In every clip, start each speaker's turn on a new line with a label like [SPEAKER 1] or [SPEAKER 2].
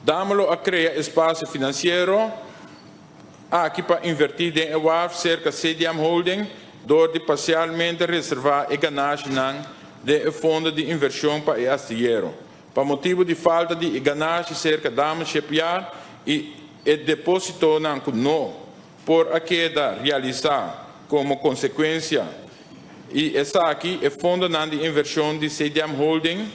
[SPEAKER 1] Damen lo a krea espasio finansiero aki pa invertí den e waf serka CDM Holding dor di parsialmente reservá e ganashinan den e fondo di invershon pa e astiyero. Pa motibu di falta di e ganashi serka Damen Shipyard i e depósitonan ku no por a keda realisá komo konsekuensia i esaki e fondonan di invershon di CDM Holding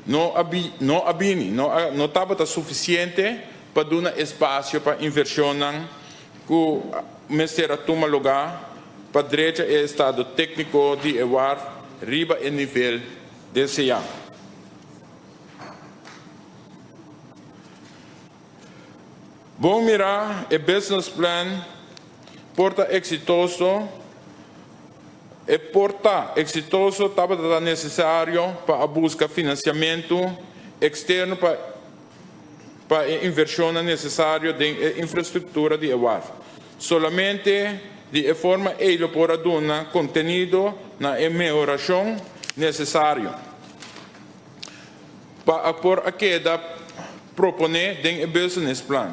[SPEAKER 1] no a no a bini, no a no tabata sufisiente pa duna espasio pa invershonnan ku mester a tuma lugá pa drecha e estado tékniko di e wàrf riba e nivel deseá. Bon mirá e business plan por ta eksitoso. E por ta eksitoso tabata ta nesesario pa a buska finansiamentu eksterno pa pa e invershonnan nesesario den e infrastruktura di e waf. Solamente di e forma ei lo por a duna kontenido na e mehorashon nesesario pa a por a keda proponé den e businessplan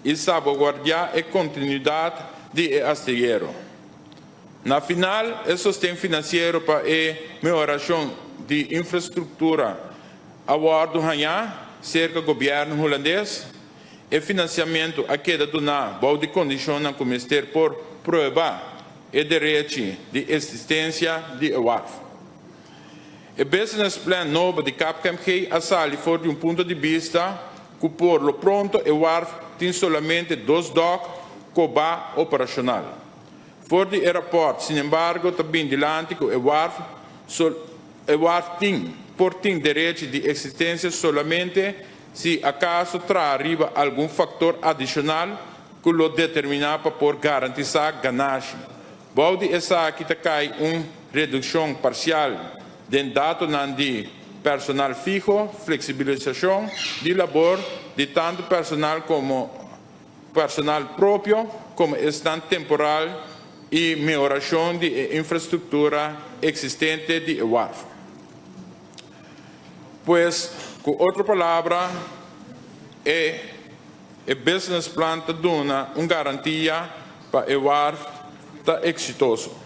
[SPEAKER 1] i salbaguardiá e kontinuidat di e astillero. Na final, e sosten finansiero pa e mehorashon di infrastruktura a wòrdu hañá serka gobièrnu hulandes. E finansiamentu a keda duná bou di kondishonnan ku mester por prueba e derechi di eksistensia di e waf. E business plan nobo di KPMG a sali for di un punto di bista ku por lo pronto e waf tin solamente dos dòk kobá operashonal. For di e rapòrt, sinembargo, ta bin dilanti ku e wàrf e wàrf tin por tin derechi di eksistensia solamente si akaso traha riba algun faktor adishonal ku lo determiná pa por garantisá ganashi. Bou di esaki ta kai un redukshon parsial den datonan di personal fiho, fleksibilisashon di labor di tantu personal komo personal propio komo esnan temporal i mehorashon di e infrastruktura eksistente di e wàrf. Pues, ku otro palabra, e e business plan ta duna un garantia pa e wàrf ta eksitoso.